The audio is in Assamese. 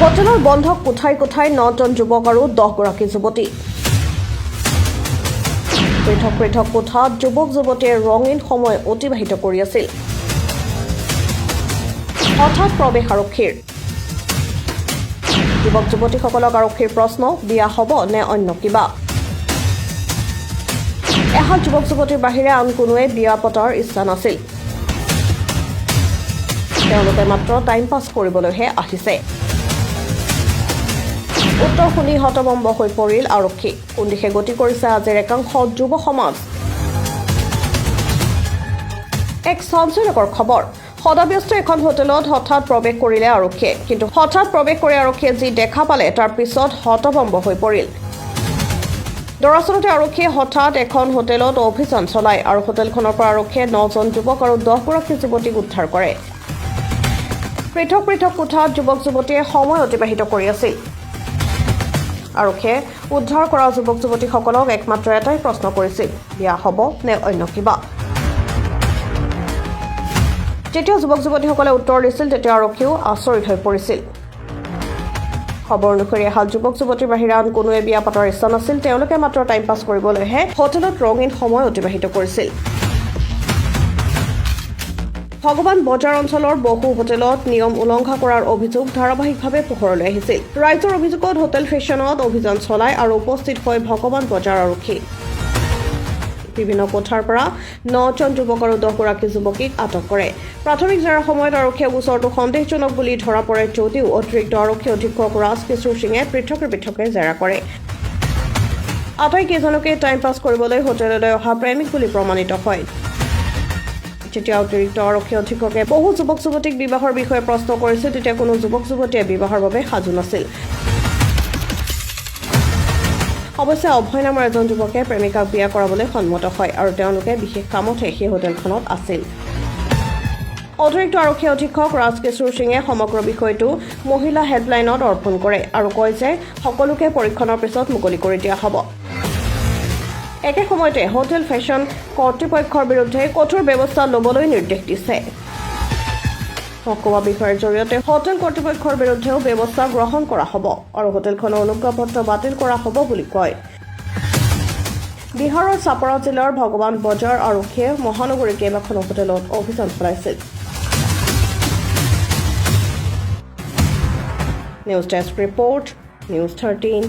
হোটেলৰ বন্ধ কোঠাই কোঠাই নজন যুৱক আৰু 10গৰাকী যুৱতী। পৃথক পৃথক কোঠাত যুৱক যুৱতীয়ে ৰঙীন সময় অতিবাহিত কৰি আছিল। হঠাৎ প্ৰৱেশ আৰক্ষীৰ। যুৱক যুৱতীসকলক আৰক্ষীৰ প্ৰশ্ন, বিয়া হ'ব নে অন্য কিবা? এহাল যুৱক যুৱতীৰ বাহিৰে আন কোনোৱে বিয়া পতাৰ ইচ্ছা নাছিল। তেওঁলোকে মাত্ৰ টাইম পাছ কৰিবলৈহে আহিছে। উত্তৰ শুনি হতভম্ব হৈ পৰিল আৰক্ষী। কোন দিশে গতি কৰিছে আজিৰ একাংশ যুৱ সমাজ? এক চাঞ্চল্যকৰ খবৰ। সদাব্যস্ত এখন হোটেলত হঠাৎ প্ৰৱেশ কৰিলে আৰক্ষীয়ে। কিন্তু হঠাৎ প্ৰৱেশ কৰি আৰক্ষীয়ে যি দেখা পালে, তাৰ পিছত হতভম্ব হৈ পৰিল। দৰাচলতে আৰক্ষীয়ে হঠাৎ এখন হোটেলত অভিযান চলায় আৰু হোটেলখনৰ পৰা আৰক্ষীয়ে নজন যুৱক আৰু 10গৰাকী যুৱতীক উদ্ধাৰ কৰে। পৃথক পৃথক কোঠাত যুৱক যুৱতীয়ে সময় অতিবাহিত কৰি আছিল। আৰক্ষীয়ে উদ্ধাৰ কৰা যুৱক যুৱতীসকলক একমাত্ৰ এটাই প্ৰশ্ন কৰিছিল, বিয়া হ'ব নে অন্য কিবা? যেতিয়া যুৱক যুৱতীসকলে উত্তৰ দিছিল, তেতিয়া আৰক্ষীও আচৰিত হৈ পৰিছিল। খবৰ অনুসৰি এহাল যুৱক যুৱতীৰ বাহিৰে আন কোনোৱে বিয়া পতাৰ ইচ্ছা নাছিল। তেওঁলোকে মাত্ৰ টাইম পাছ কৰিবলৈহে হোটেলত ৰঙীন সময় অতিবাহিত কৰিছিল। ভগৱান বজাৰ অঞ্চলৰ বহু হোটেলত নিয়ম উলংঘা কৰাৰ অভিযোগ ধাৰাবাহিকভাৱে পোহৰলৈ আহিছিল। ৰাইজৰ অভিযোগত হোটেল ফেশ্বনত অভিযান চলাই আৰু উপস্থিত হৈ ভগৱান বজাৰ আৰক্ষী বিভিন্ন কোঠাৰ পৰা নজন যুৱক আৰু 10গৰাকী যুৱতীক আটক কৰে। প্ৰাথমিক জেৰাৰ সময়ত আৰক্ষীয়ে গোচৰটো সন্দেহজনক বুলি ধৰা পৰে যদিও অতিৰিক্ত আৰক্ষী অধীক্ষক ৰাজকিশোৰ সিঙে পৃথকে পৃথকে জেৰা কৰে। আটাইকেইজনকে টাইম পাছ কৰিবলৈ হোটেললৈ অহা প্ৰেমিক বুলি প্ৰমাণিত হয়। যেতিয়া অতিৰিক্ত আৰক্ষী অধীক্ষকে বহু যুৱক যুৱতীক বিবাহৰ বিষয়ে প্ৰশ্ন কৰিছিল, তেতিয়া কোনো যুৱক যুৱতীয়ে বিবাহৰ বাবে সাজু নাছিল। অৱশ্যে অভয় নামৰ এজন যুৱকে প্ৰেমিকাক বিয়া কৰাবলৈ সন্মত হয় আৰু তেওঁলোকে বিশেষ কামতহে সেই হোটেলখনত আছিল। অতিৰিক্ত আৰক্ষী অধীক্ষক ৰাজকিশোৰ সিঙে সমগ্ৰ বিষয়টো মহিলা হেল্পলাইনত অৰ্পণ কৰে আৰু কয় যে সকলোকে পৰীক্ষণৰ পিছত মুকলি কৰি দিয়া হ'ব। একে সময়তে হোটেল ফেশ্বন কৰ্তৃপক্ষৰ বিৰুদ্ধে কঠোৰ ব্যৱস্থা ল'বলৈ নিৰ্দেশ দিছে। মহকুমা বিষয়াৰ জৰিয়তে হোটেল কৰ্তৃপক্ষৰ বিৰুদ্ধেও ব্যৱস্থা গ্ৰহণ কৰা হ'ব আৰু হোটেলখনৰ অনুজ্ঞাপত্ৰ বাতিল কৰা হ'ব বুলি কয়। বিহাৰৰ চাপৰা জিলাৰ ভগৱান বজাৰ আৰক্ষীয়ে মহানগৰীৰ কেইবাখনো হোটেলত অভিযান চলাইছিল। News desk report, News 13।